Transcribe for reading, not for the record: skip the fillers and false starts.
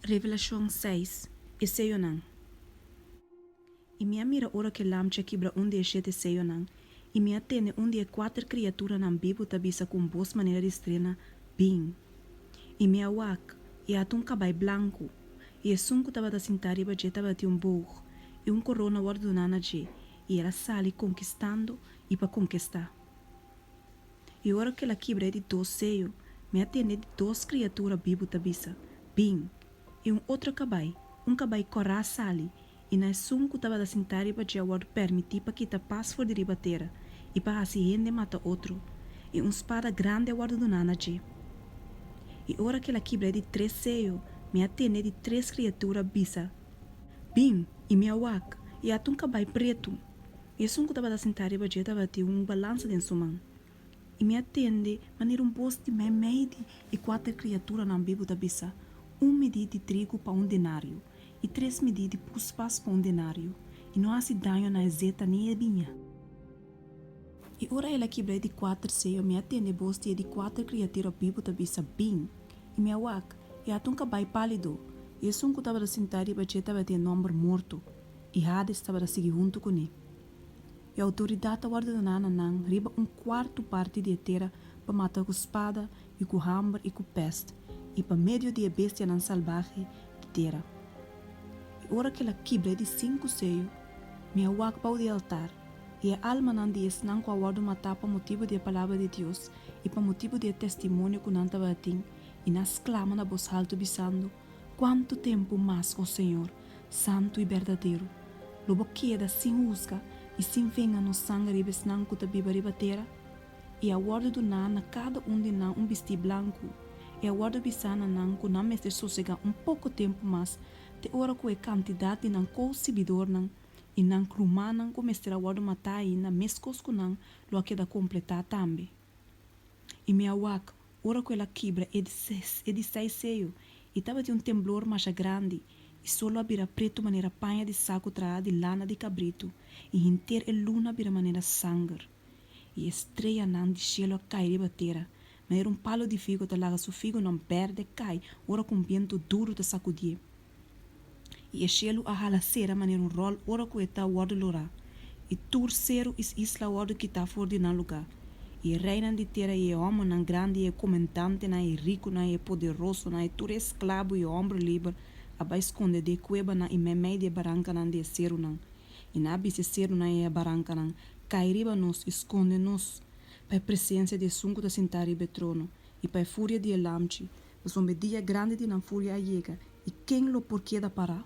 Revelashon seis, E seyonan. I mi a mira ora ku e Lamchi a kibra un di e shete seyonan, i mi a tende un di e kuater kriaturanan bibu ta bisa ku un bos manera di strena, Bin! I mi a wak, i ata un kabai blanku, i esun ku tabata sintá riba dje tabatin un boog, i un korona wòrdu duná na dje, i el a sali konkistando i pa konkestá. I ora ku el a kibra e di dos seyo, mi a tende e di dos kriatura bibu ta bisa, Bin! I un otro kabai, un kabai kòrá a sali, i na esun ku tabata sintá riba dje a wòrdu pèrmití pa kita pas for di riba tera i pa hasi hende mata otro, i un spada grandi a wòrdu duná na dje. I ora ku el a kibra e di tres seyo, mi a tende e di tres kriatura bisa, Bin! I mi a wak, i ata un kabai pretu, i esun ku tabata sintá riba dje tabatin un balansa den su man. I mi a tende manera un bos di meimei di e kuater kriaturanan bibu ta bisa, Un midí di trigu pa un denario, i tres midí di puspas pa un denario, i no hasi daño na e zeta ni e biña. I ora el a kibra e di kuater seyo, mi a tende bos di e di kuater kriatura bibu ta bisa, Bin! I mi a wak, i ata un kabai pálido, i esun ku tabata sintá riba dje tabatin e nòmber Morto, i Hades tabata sigui huntu kuné. I outoridat a wòrdu doná na nan riba un kuartu parti di e tera pa mata ku spada i ku hamber i ku pèst, i pa medio di e bestianan salbahe di tera. I ora ku el a kibra e di sinku seyo, mi a wak bou di e altar, i e almanan di esnan ku a wòrdu matá pa motibu di e palabra di Dios i pa motibu di e testimonio ku nan tabatin, i nan sklama na bos haltu bisando, Kuantu tempu mas, o Señor, santu i berdadero, lo bo keda sin husga i sin venga nos sanger riba esnan ku ta biba riba tera? I a wòrdu duná na kada un di nan un bistí blanku, i a wòrdu bisá na nan ku nan mester sosegá un poko tempu mas te ora ku e kantidat di nan ko-sibidornan i nan rumannan ku mester a wòrdu matá ainda meskos ku nan lo a keda kompletá tambe. I mi a wak ora ku el a kibra e e di seis seyo, i tabatin un temblor masha grandi, i sol lo a bira pretu manera paña di saku trahá di lana di kabritu, i henter e luna a bira manera sanger. I e streanan di shelu a kai riba tera, manera un palu di figo ta laga su figonan bèrdè kai ora ku un bientu duru ta sakudié. I e shelu a hala sera manera un ròl ora ku e ta wòrdu lorá, i tur seru i isla a wòrdu kitá for di nan lugá. I e reinan di tera i e hòmbernan grandi i e komendantenan i e rikunan i e poderosonan i tur e esklabu i e hòmber liber a bai skonde den e kuebanan i meimei di e barankanan di e serunan. I nan a bisa e serunan i e barankanan, Kai riba nos i skonde nos pa e presensia di esun ku ta sintá riba e trono i pa e furia di e Lamchi, pasobra e dia grandi di nan furia a yega, i ken lo por keda pará?